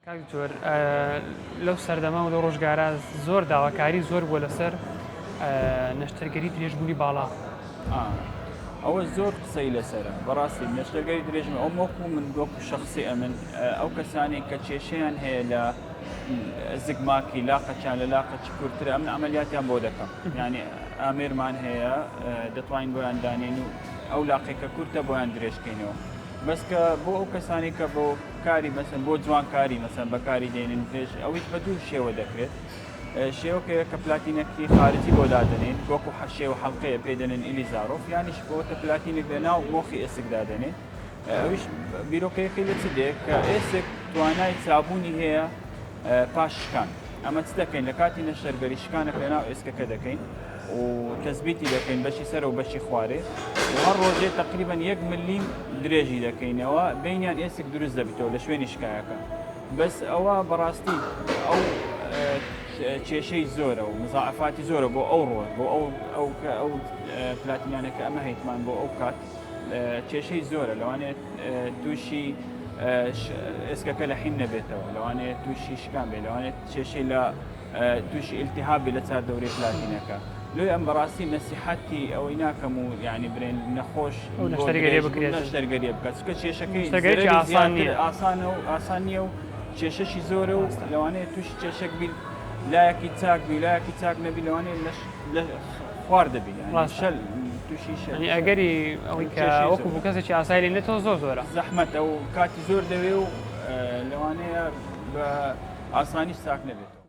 کاک دکتۆر لەو سەردەمە و لەو ڕۆژگارە زۆر داواکاری زۆر بووە لەسەر نەشتەرگەری درێژبوونی باڵا. ئەوە زۆر قسەی لەسەرە بەڕاستی نەشتەرگەری درێژم ئەو وەکو من وەکو شخصی ئەمن ئەو کەسانی کە کێشەیان هەیە لە زگماکی لاقەچیان لە لاقەچی کورتتر ئەمن عملیاتیان بۆ دەکەم یعنی ئامێرمان هەیە دەتوانین بۆیان دانێن و ئەو لاقێکە کورتە بۆیان درێژکەینەوە بەس کە بۆ ئەو کەسانی کە بۆ کاری مەسەن بۆ جوانکاری مەسەن بەکاری دێنن درێژ ئەویش بە دوو شێوە دەکرێت شێوەکەیە کە پلاتینەکی خارجی بۆ دادەنێن وەکو حەشێ و حەڵقەیە پێ دەنێن ئیلیزارۆف یانیش بۆتە پلاتینێک لە ناو مۆخی ئێسک دادەنێن ئەویش بیرۆکەیەکەی لە چ دێ کە ئێسک توانای چابوونی هەیە پاش شکان ئەمە چ دەکەین لە کاتی نەشتەرگەری شکانێک لە ناو ئێسکەکە دەکەین و تەزبیتی دەکەین بەشی سەر و بەشی خوارێ و هەر ڕۆژێ تقریبان یەک ملیم درێژی دەکەینەوە بینیان ئێسک دروست دەبیتەوە لە شوێنی شکایەکە بەس ئەوە بەڕاستی ئەو کێشەی زۆرە و مزاعفاتی زۆرە بۆ ئەو ڕۆژ بۆ ئەو ئەو ئەو پلاتینانەکە ئەمە هەیتمان بۆ ئەو کات کێشەی زۆرە لەوانەیە تووشی ئێسکەکە لە حیم نەبێتەوە لەوانەیە تووشی شکان بێ لەوانێت کێشەی لە تووشی ئیلتیهاب لە چار دەورەی پلاتینەکە لۆی ئەم بەڕاستی نەسیحەتی ئەوەی ناکەم و یعنی برێن نەخۆش نەشتەرگەریە بکرێت نەشتەرگەریە بکات چونکە کێشەکەی نەشتەرگەریی ئاسان نییە ئاسانە و ئاسان نییە و کێشەشی زۆرە و لەوانەیە تووشی کێشەک بیت لایەکی چاک بی لایەکی چاک نەبی لەوانەیە لەش خوار دەبی شەل تووشی شەل ئەگەری ئەوەی کە وەکو بۆ کەسێکی ئاسایی لێ نێتەوە زۆر زۆرە زەحمەتە و کاتی زۆر دەوێ و لەوانەیە بە ئاسانیش چاک نەبێت.